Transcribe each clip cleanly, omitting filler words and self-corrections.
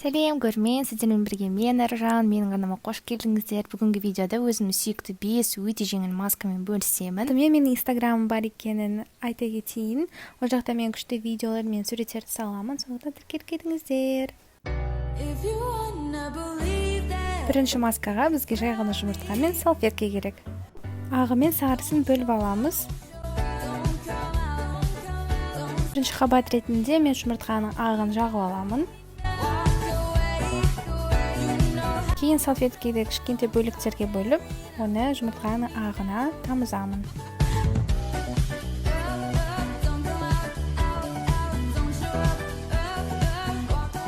Сәлем, көрермен! Сіздермен бірге мен, Аружан. Менің арнама қош келдіңіздер! Бүгінгі видеода өзімнің сүйікті бес өте жеңіл маскамен бөлісемін. Сонымен, менің инстаграмым бар екенін айта кетейін. Ол жақта мен күшті видеолар мен суреттерді саламын, сондықтан тіркеліп кетіңіздер. Бірінші маскаға бізге жай ғана жұмыртқа мен салфетка керек. Ағы мен сарысын бөліп аламыз. Бірінші қабат ретінде мен жұмыртқаның ағын жағып аламын. Кейін салфетканы кішкентай бөліктерге бөліп, оны жұмыртқаның ағына тамызамын.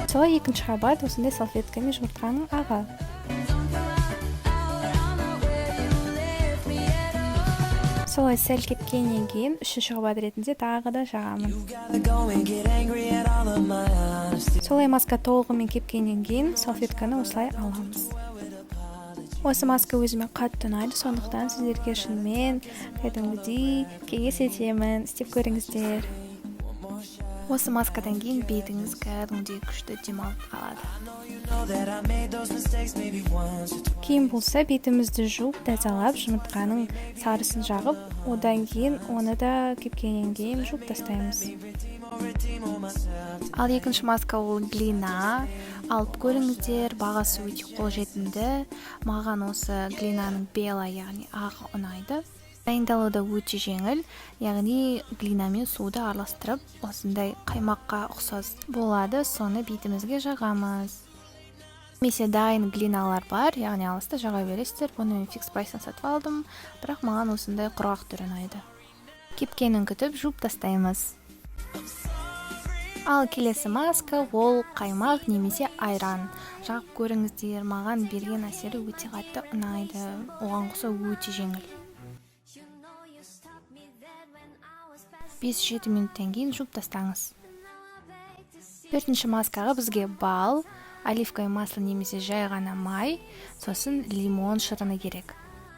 Солай екінші қабат осындай салфетка мен жұмыртқаның ағы. Солай сәл кепкеннен кейін үшінші қабат ретінде тағы да жағамын. Солай маска толығымен кепкеннен кейін салфетканы осылай аламыз. Осы маска өзіме қатты ұнайды, сондықтан сіздерге шынымен кәдімгідей кеңес етемін, істеп көріңіздер. Осы маскадан кейін бетіңіз кәдімгідей күшті демалып қалады. Кейін болса, бетімізді жуып, тазалап, жұмыртқаның сарысын жағып, одан кейін оны да кепкеннен кейін жуып тастаймыз. Ал екінші маска ол глина. Алып көріңіздер, бағасы өте қолжетімді. Маған осы глинаның бела, яғни ағы ұнайды. Дайындалу да өте жеңіл, яғни глина мен суды араластырып, осындай қаймаққа ұқсас болады, соны бетімізге жағамыз. Немесе дайын глиналар бар, яғни алысты жаға бересіздер. Бұны мен Фикс Прайстан сатып алдым, бірақ маған осындай құрғақ түрі ұнайды. Кепкенін күтіп, жуып тастаймыз. Ал келесі маска ол қаймақ немесе айран. Жағып көріңіздер, маған берген әсері өте қатты ұнайды. Оған қоса өте жеңіл. 5-7 минуттан кейін жуып тастаңыз. Төртінші маскаға бізге бал, оливковое масло немесе жай ғана май, сосын лимон шырыны керек.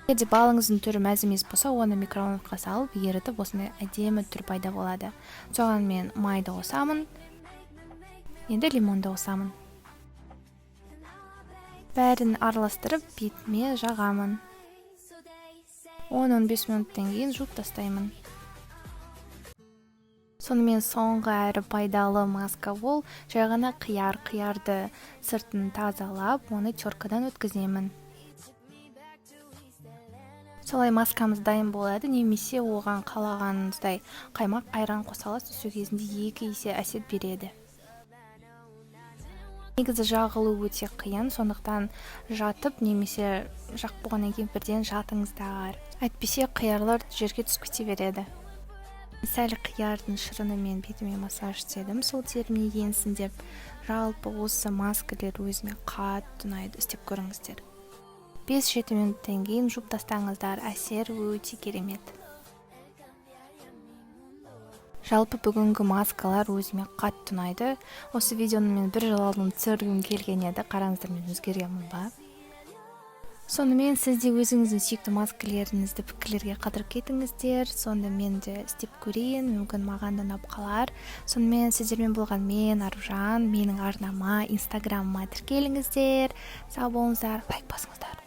Егер де балыңыздың түрі мәз емес болса, оны микроволновкаға салып, ерітіп, осындай әдемі түр пайда болады. Соған мен майды қосамын. Енді лимонды қосамын. Бәрін араластырып, бетіме жағамын. 10-15 минуттан кейін жуып тастаймын. Сонымен, соңғы әрі пайдалы маска ол жай ғана қияр. Қиярды сыртын тазалап, оны теркадан өткіземін. Солай маскамыз дайын болады, немесе оған қалағаныңыздай қаймақ, айран қоса аласыз, сол кезінде 2 есе әсер береді. Негізі жағылу өте қиын, сондықтан жатып немесе жағып болғаннан кейін бірден жатыңыздар. Әйтпесе қиярлар жерге түсіп кете береді. Сәл қиярдың шырынымен бетіме массаж істедім, сол теріме енсін деп. Жалпы осы маскалер өзіме қатты ұнайды, істеп көріңіздер. 5-7 минуттан кейін жуып тастаңыздар, әсер өте керемет. Жалпы бүгінгі маскалар өзіме қатты ұнайды. Осы видеоны мен бір жыл алдын түсіргім келген еді. Қараңыздар, мен өзгергенмін ба? Сонымен, сіз де өзіңіздің сүйікті маскалеріңізді пікірлерге қалдырып кетіңіздер. Сонда мен де істеп көрейін, мүмкін, маған да ұнап қалар. Сонымен, сіздермен болған мен, Аружан. Менің арнама, инстаграмыма тіркеліңіздер. Сау болыңыздар, лайк басыңыздар.